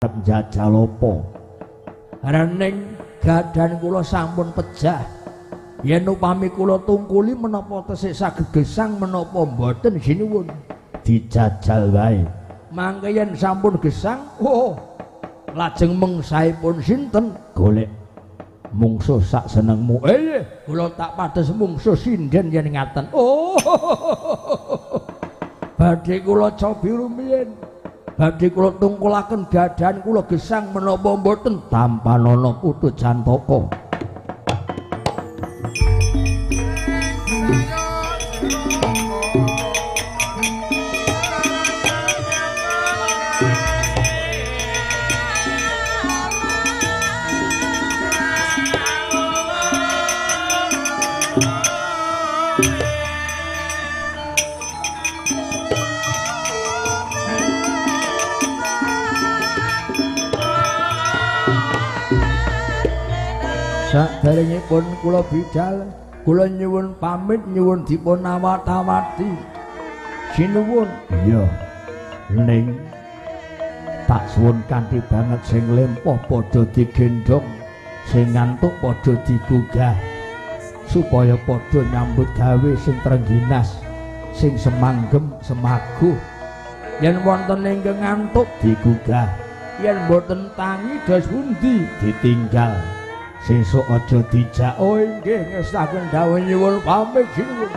Arep njajal apa? Rening gadan kula sampun pejah. Yen upami kula tungkuli menapa tesih saged gesang menapa mboten sinuwun. Dijajal wae. Mangke yen sampun gesang, oh lajeng mengsaipun sinten? Golek mungsuh sak senengmu. Kula tak pados mungsuh sinden yen ngaten. Oh. Badhe kula cobi rumiyin. Badhe kula tungkulaken gadan kula gesang menapa mboten tampanana Putu Jantaka. Saderengipun kula bidal, kula nyuwun pamit nyuwun dipun awat-awati. Sinuwun. Iya. Ning tak suwun kanthi banget sing lempoh padha digendhong, sing ngantuk padha digugah, supaya padha nyambut gawe sing trengginas, sing semanggem semaguh. Yen wonten ingkang ngantuk digugah, yen mboten tangi dos pundi ditinggal. Sesuk aja dijak. Oh inggih ngestaken dawuh nyuwun pamit sinuwun.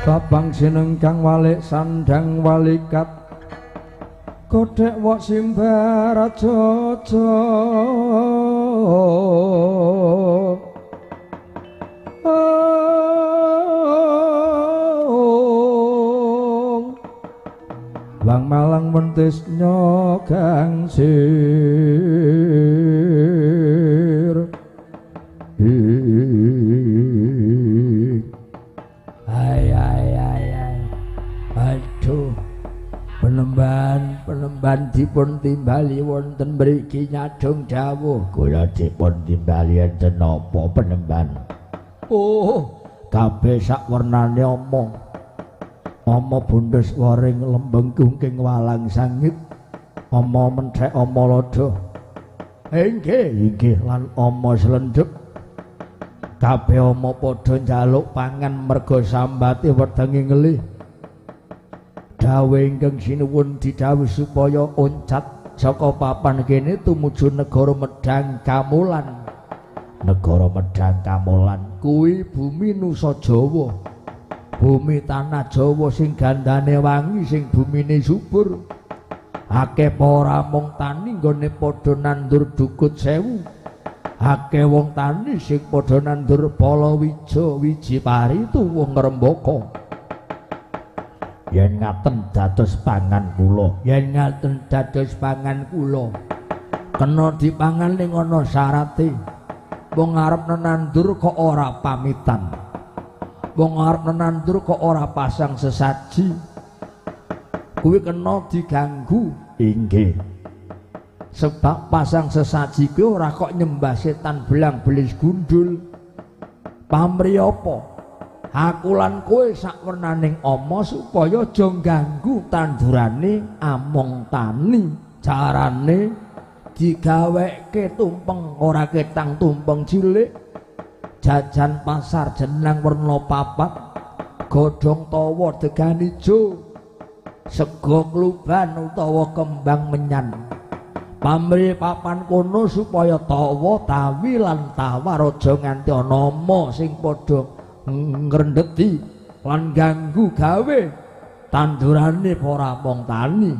Babang sinengkang walik sandang walikat kodhek wok simbar aja-aja Lang malang mentis nyogang sir. Ay ay ay ay. Aduh. Penemban dipun timbali wonten mriki nyadong dawuh. Kula dipun timbali enten napa penemban? Oh, kabeh sak wernane omong. Ama bundes waring lembeng kungking walang sangit, ama menthek ama lodho. Inggih, inggih lan ama slendhep. Kabeh ama padha njaluk pangan merga sambate wetenge ngelih. Dawuh ingkang sinuwun didhawuhi supaya oncat saka papan kene tumuju negara Medhang Kamulan. Negara Medhang Kamulan kuwi bumi Nusa Jawa. Bumi tanah Jawa sing gandane wangi, sing bumine subur. Akeh para mung tani nggone padha nandur dukut sewu. Akeh wong tani sing padha nandur palawija, wiji pari tuwuh ngrembaka. Yen ngaten dados pangan kula. Yen ngaten dados pangan kula. Kena dipangan ning ana syarate. Wong arep nenandur kok ora pamitan. Wong arep nenandur kok ora pasang sesaji. Kuwi kena diganggu. Inggih. Sebab pasang sesaji kuwi ora kok nyembah setan belang belis gundul. Pamri apa? Aku lan kowe sakwernaning ama supaya aja ngganggu tandurane among tani. Carane digaweke tumpeng ora ketang tumpeng cilik, jajan pasar jenang werna papat, godhong tawa degan ijo, sego kluban utawa kembang menyan. Pamri papan kono supaya tawa tawi lan tawar aja nganti ana ama sing padha ngrendeti lan ganggu gawe tandurane para among tani.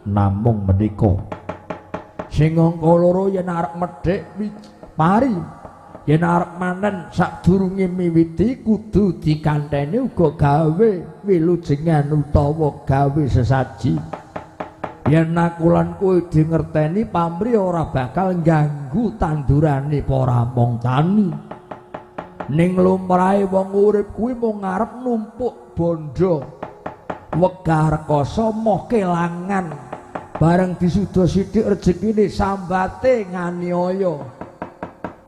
Namung menika sing angka loro, yen arep medhek pari, yen arep manen sadurunge miwiti kudu dikanteni uga gawe wilujengan utawa gawe sesaji. Yen aku lan kowe dingerteni pamri ora bakal ganggu tandurane para among tani. Ning lumrahe wong urip kuwi mung arep numpuk bondo, wegah rekoso moh kelangan. Bareng disuda sithik rejekine sambate nganiaya.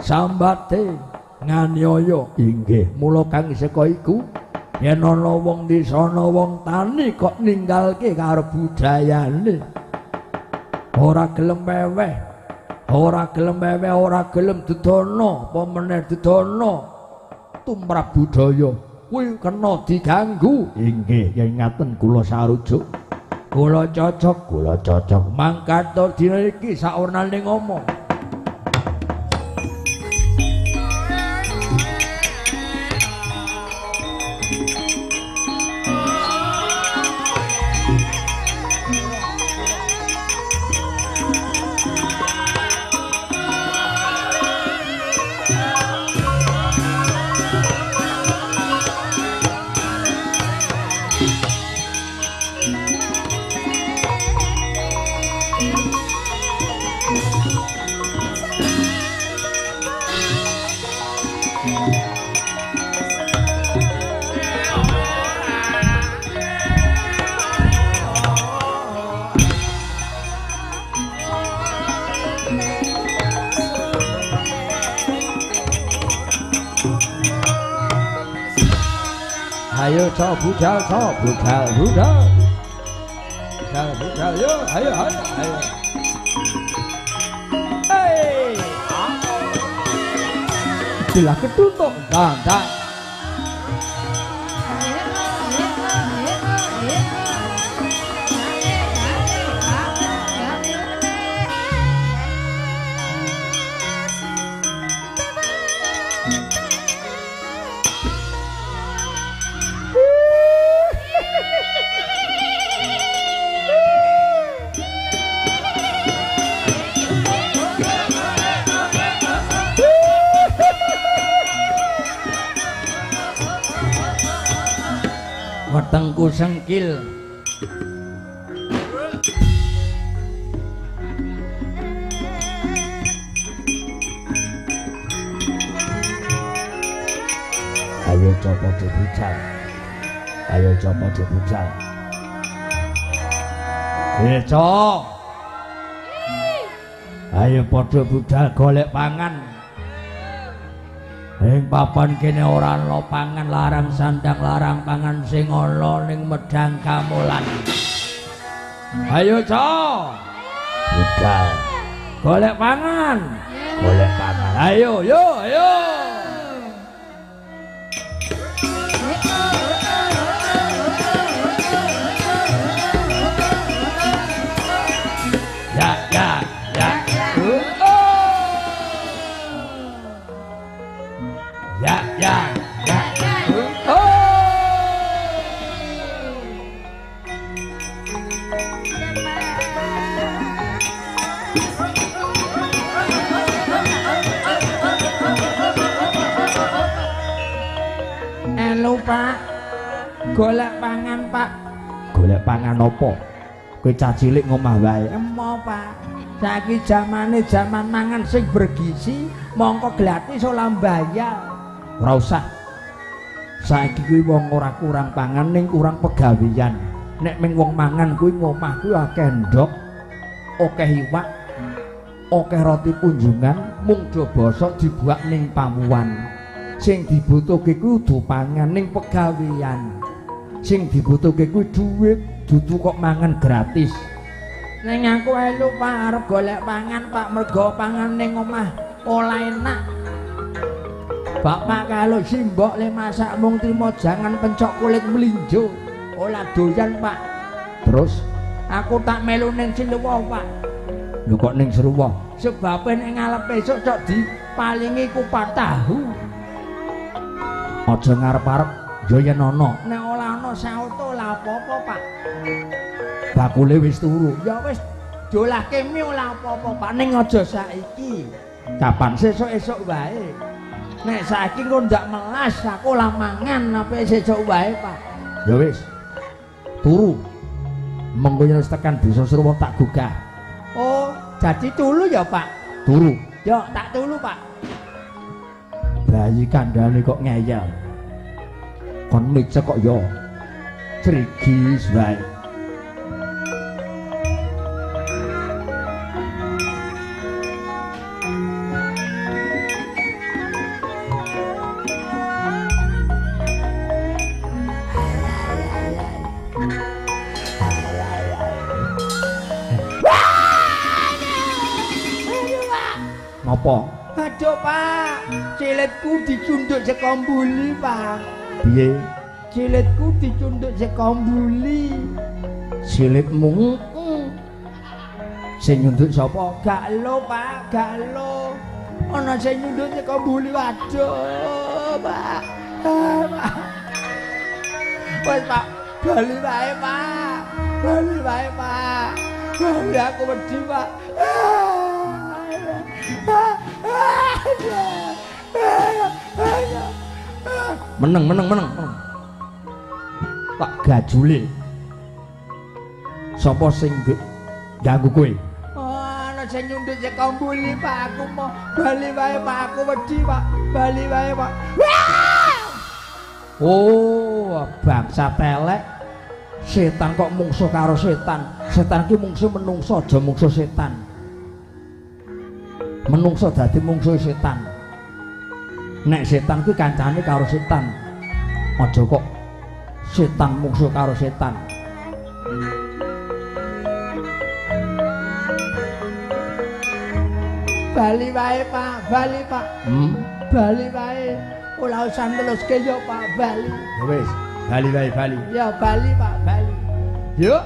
Sambate nganiaya. Inggih, mula kang seka iku yen ana wong desa ana wong tani kok ninggalke karo budayane, ora gelem weweh, ora gelem weweh, ora gelem didana, apa meneh didana tumrap budaya kuwi kena diganggu. Inggih, yen ngaten kula sarujuk, kula cocok, kula cocok. Mangkat dina iki saurnane ngomong. Ayo cok budal, cok budal, budal. Budal, budal, yo, ayo, ayo, ayo. Hei, jelah ketutup, dah, dah. Wetengku sengkil. Ayo coba dibucal. Ayo coba dibucal. Cok. Ayo padha budal golek pangan. Ing papan kene ora ana pangan, larang sandang larang pangan sing ana ning Medang Kamulan. Ayo cok. Budal golek pangan. Golek pangan. Ayo yo ayo. Ya ya ya. Ya ya ya. Oh. Elu Pak, golek pangan Pak, Golek pangan apa? Kowe cah cilik ngomah wae. Emo, Pak. Saiki jamane jaman mangan sing bergizi, mongko gratis ora mbayar. Ora usah. Saiki kuwi wong ora kurang pangan ning kurang pegawean. Nek ming wong mangan kuwi ngomah kuwi akeh ndhog, akeh iwak, akeh roti punjungan, mung do bosok dibuak ning pawuan. Sing dibutuhke kuwi kudu pangan ning pegawean. Sing dibutuhke kuwi dhuwit, dudu kok mangan gratis. Ning aku elu Pak arep golek pangan Pak, mergo pangan ning omah ora enak. Bapak kalau simbok le masak mung trimo jangan pencok kulit mlinjo, ora doyan Pak. Terus aku tak melu ning Siluwa Pak. Lho kok ning Siluwa? Sebabe ning ngalep esuk cok dipalingi kupat tahu. Aja ngarep-arep ya yen ana. Nek ora ana sauto ora apa-apa Pak. Bakule wis turu. Ya wis dolahke mi ora apa-apa Pak, ning aja saiki. Kapan? Sesuk-esuk wae. Nek saiki engko ndak melas aku ora mangan ape sesuk wae Pak. Ya wis. Turu. Mengko yen wis tekan desa Sruwa tak gugah. Oh, jadi tulu ya Pak? Turu. Ya tak tulu Pak. Bayi kandhane kok ngeyel. Kon micek kok ya crigis wae. Ngopo? Aduh Pak, cilitku dicunduk saka mbuli Pak. Piye? Cilitku dicunduk saka mbuli. Silitmu? Sing nyunduk sapa? Gak lo Pak, gak lo. Ana sing nyunduk saka mbuli. Waduh Pak. Ah, Pak. Wes Pak, bali wae Pak. Bali wae Pak. Bali aku wedi Pak. Meneng, meneng, meneng, meneng. Tak gajule. Sapa sing ganggu kowe? Oh, ana sing nyunduk saka mbuli Pak, aku mau bali wae Pak, aku wedi Pak. Bali wae Pak. Oh, bangsa telek. Setan kok mungsuh karo setan. Setan ki mungsuh menungso, aja mungsuh setan. Menungso dadi mungsuh setan. Nek setan kuwi kancane karo setan. Aja kok setan mungsuh karo setan. Bali wae Pak, bali Pak. Bali wae. Ora usah neluske ya Pak, bali. Ya wis, bali wae, bali. Ya bali Pak, bali. Yuk.